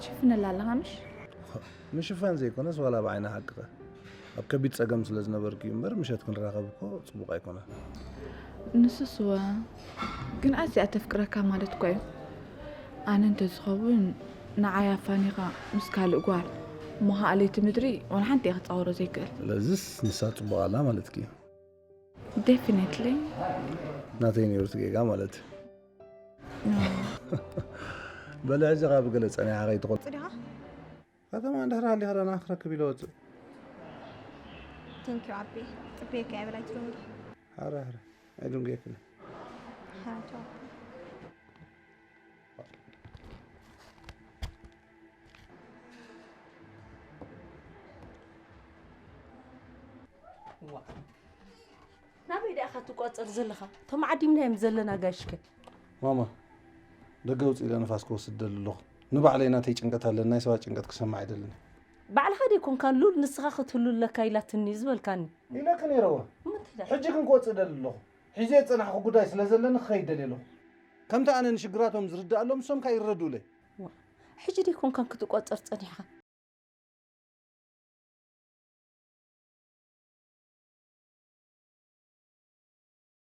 ትሽፍነላ ኣለኻ ምሽ? ምሽፋን ዘይኮነስ ዋላ ብዓይኒ ሓቅኸ ኣብ ከቢድ ጸገም ስለ ዝነበርኩ እዩ እምበር ምሸት ክንራኸብ እኮ ጽቡቕ ኣይኮነን። ንሱስ እወ፣ ግን ኣዝያ ተፍቅረካ ማለት እኮ እዩ። ኣነ እንተዝኸውን ንዓይ ኣፋኒኻ ምስ ካልእ ጓል እሞ ከኣ ለይቲ ምድሪ ዋላ ሓንቲ እየ ክጻወሮ ዘይክእል። ስለዝስ ንሳ ጽቡቕ ኣላ ማለትኪ እዩ። ዴፊኒትሊ። ናተይ ነይሩ እቲ ጌጋ ማለት እዩ። በለ ሕጂ ካብ ገለ ጸኒሓ ከይትኾን። ጽዲኻ ከተማ እንድሕር ሃሊኻ ዳና ክረክብ ኢለ ወጽእ። ቴንኪዩ ኣቢ ጽቤካ የበላይ ትደንጊ ሓረ ሓረ ኣይድንጉየክን። ሓራቸው ኣቢ ናበይ ደኣ ኢኻ ትቋጸር ዘለኻ? እቶም ዓዲምናዮም ዘለና ጋሽከ? ማማ ደገ ውፅእ ኢለ ንፋስ ክወስድ ደሊ ኣለኹ። ንባዕለይ ናተይ ጭንቀት ኣለኒ፣ ናይ ሰባት ጭንቀት ክሰማዕ ኣይደልን። ባዕልኻ ደይኮንካን ሉል ንስኻ ክትህሉ ኣለካ ኢላትኒ እዩ ዝበልካኒ። ኢለክ ነይረዋ። እሞ እንታይ ደኣ? ሕጂ ግን ክወፅእ ደሊ ኣለኹ። ሒዘ ዝፀናሕኩ ጉዳይ ስለ ዘለኒ ክኸይድ ደሊ ኣለኹ። ከምቲ ኣነ ንሽግራቶም ዝርድኣሎም ንሶም ከኣ ይረድኡለይ። ሕጂ ደይኮንካን ክትቋጸር ጸኒሕካ?